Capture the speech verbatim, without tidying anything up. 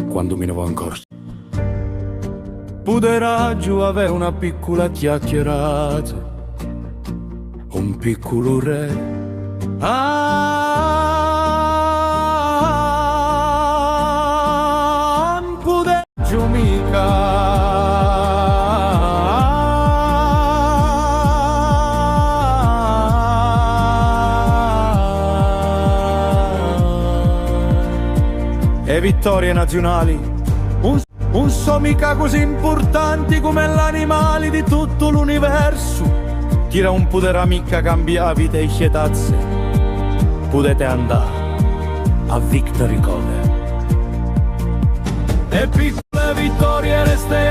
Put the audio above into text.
Quandu mi ne vò in Corsica. Puderaghju avè una piccula chjachjarata cù un picculu rè. Ah, ùn puderaghju micca. E vittorie naziunali ùn, ùn sò micca cusì impurtanti cum'è l'animali di tuttu l'universu. Chì ùn puderà micca cambià a vita di e tazze. Pudete andà à Victory Cover. E piccule vittorie reste